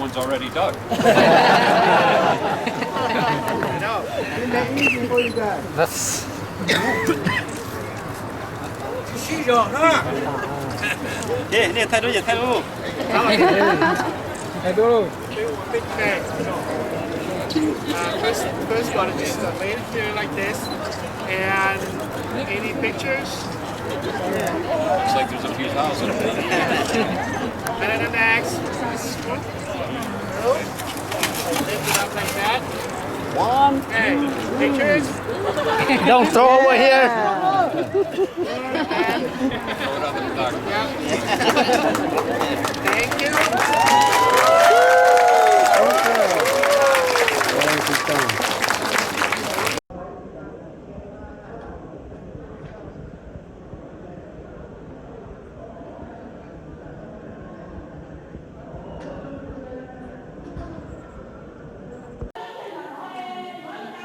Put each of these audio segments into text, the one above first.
One's already dug. That's Ê, nej thaij duab, thaij duab. Thaij duab. Uh, first, first got to just uh, lay it here like this. And any pictures? Looks like there's a few thousand. And then the next, this one. Lift it up like that. One, hey, pictures. Don't throw over here. Thank you.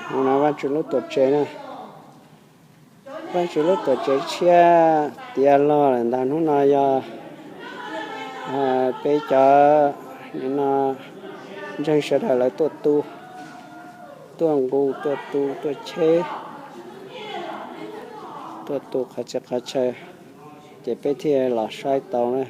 Hnub no Vajtswv lub tuam tsev na, Vajtswv lub tuam tsev tshiab tiav log lawm ntag. Hnub no yog peb cov nim no ntseeg sawv daws lawv tuaj tu, tuaj nqus, tuaj tu, tuaj cheb, tuaj tu qhov txhia qhov chaw, ces peb thiaj los saib tau na.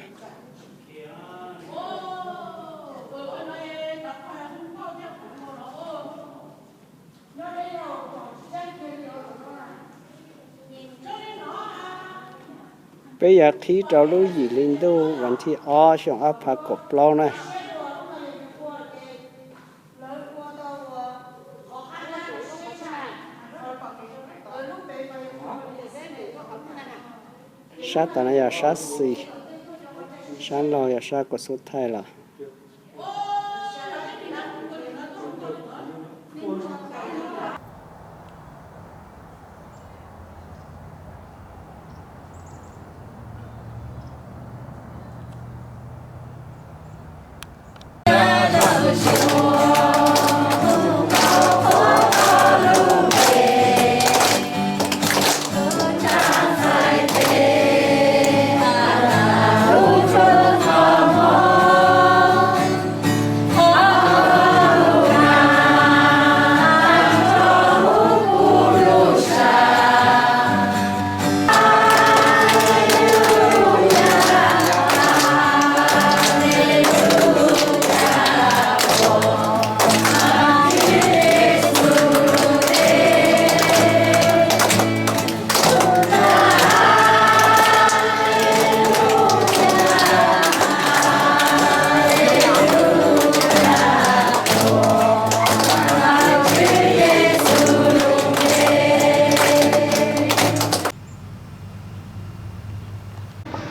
Peb yuav qhib rau lub yim hli ntuj vas thib ob xyoo ob phav kaum plaub na. Sab tas no yog sab xis, sab laug yog sab kua xub thaij los.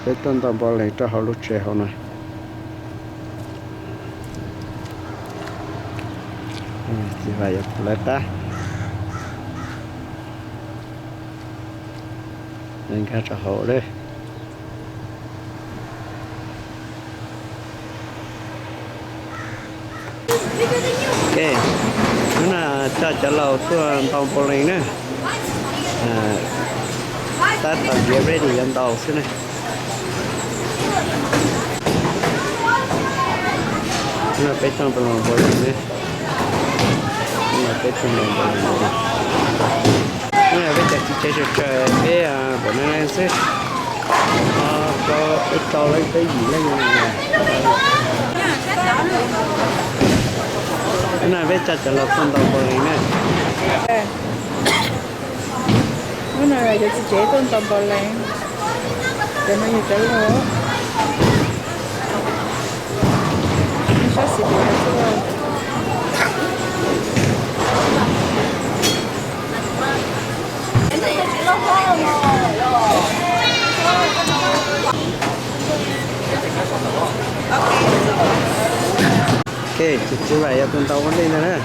Peb tuaj ntaus npaus lees rau hauv lub tsev hauv no. Txiv Vam yuav lawv qab nkag rau hauv lawm. Ok, hnub no coj cov laus tuaj ntaus npaus lees na. Tab tom get ready yuav ntaus xwb na. Hnub no peb tuaj ntaus npaus lees na. Hnub no peb tuaj ntaus npaus lees. Hnub no peb cov txiv tsev tsawg tsawg peb npaum no xwb. Ib rau leej peb yim leej. Hnub no peb coj cov laus tuaj ntaus npaus lees na. Hnub no yog cov txiv tsev tuaj ntaus npaus lees. Cov no yog cov laus. Sab xis. Ok, ces txiv Vam yog tus ntaus ua ntej ntag na.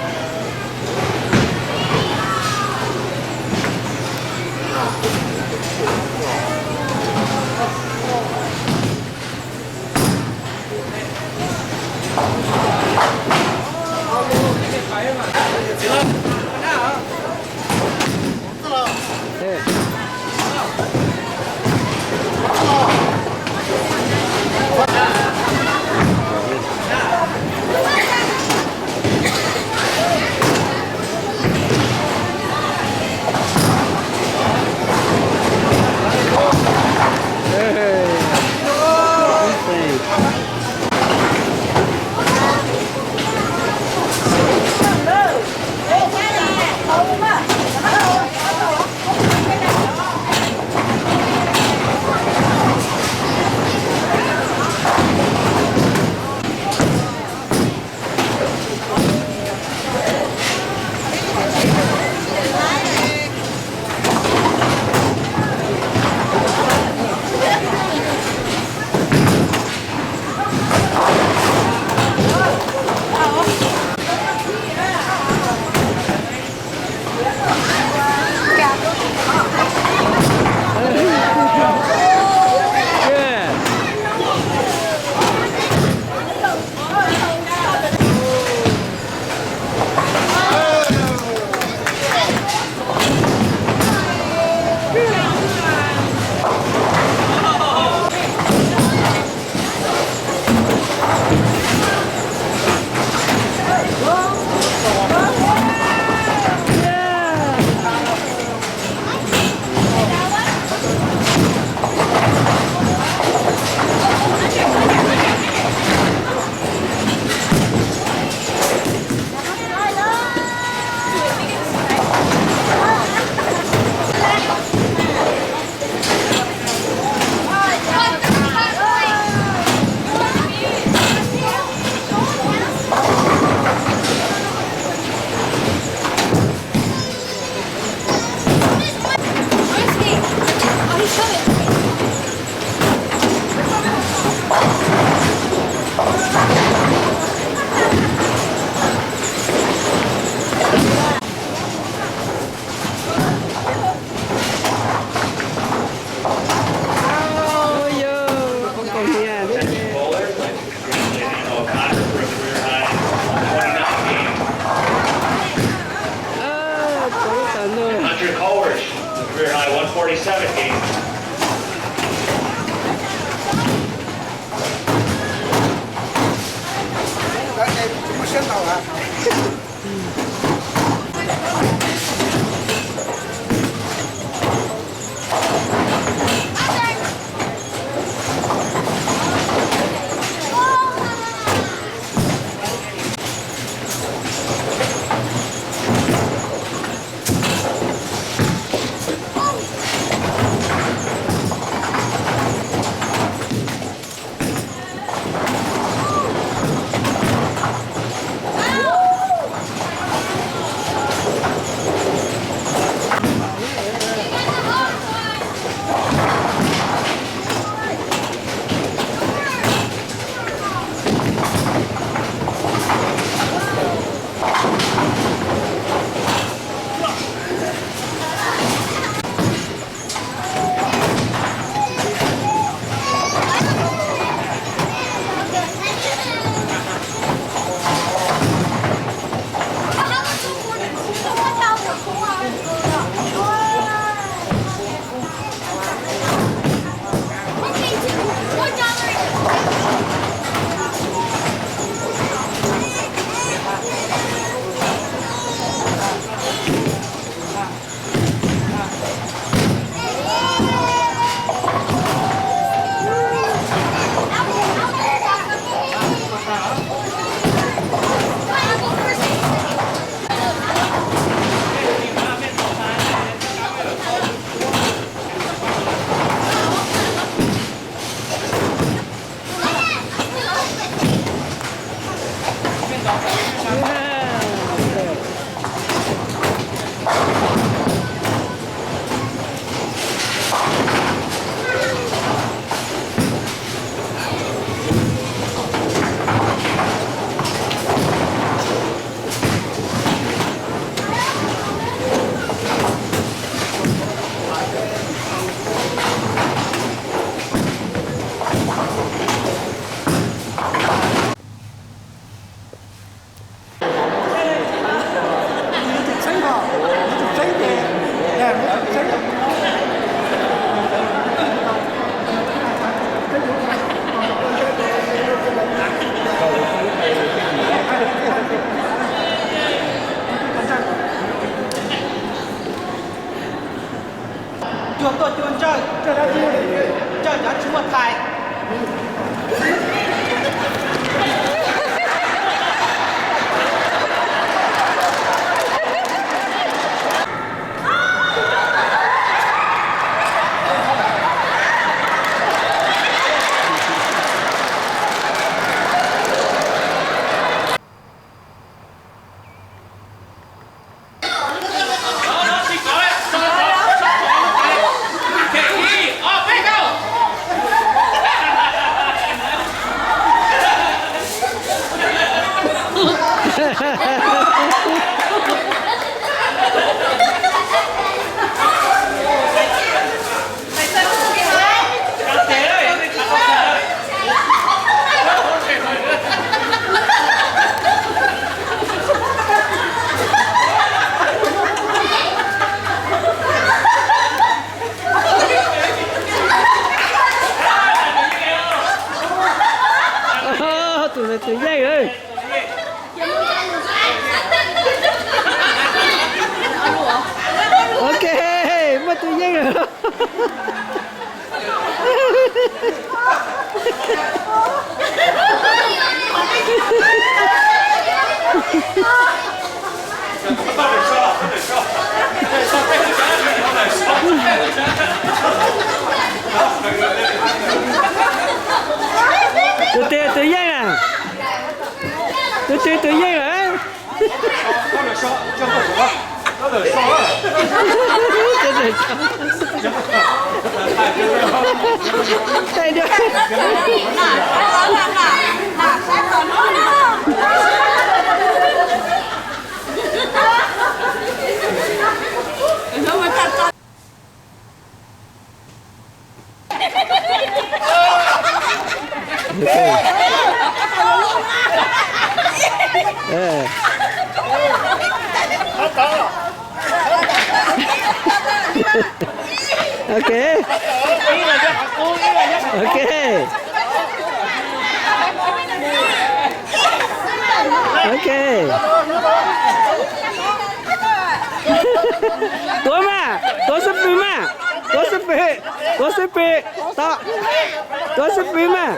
Cuag tuaj cuag ntsawj, ntsawj cov tsis muaj thais. Tus ntawd tus yeej. Ok, muaj tus yeej lawm. Tus twg tus yeej a? Tus twg tus yeej lawm? Ok. Ok. Ok. Tuav mas, tuav xub pwg mas, tuav xub pwg, tuav xub pwg, tau, tuav xub pwg mas.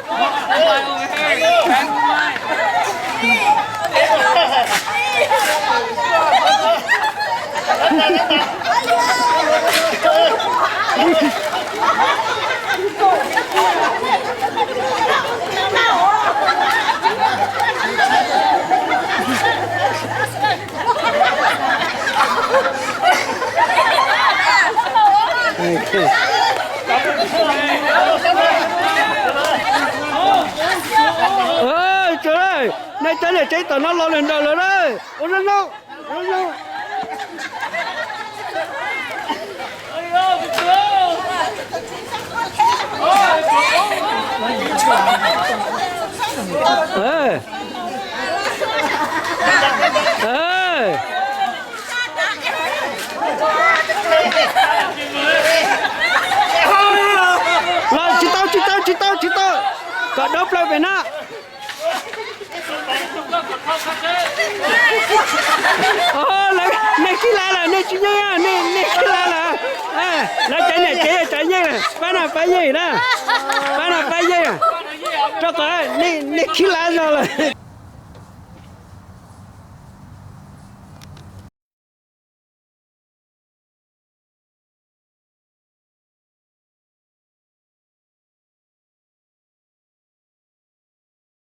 Nej cov niam tsev tom no los lawm nraum lawm na. Ua zoo zoo, ua zoo. Los tsis tau, tsis tau, tsis tau, tsis tau. Kom dob plaws pem no. Nej khib lav lawm, nej tsis yeej, nej khib lav lawm. Lawv cov niam tsev yog cov yeej, pab no pab yeej na. Pab no pab yeej. Rau qhov nej khib lav zog lawm.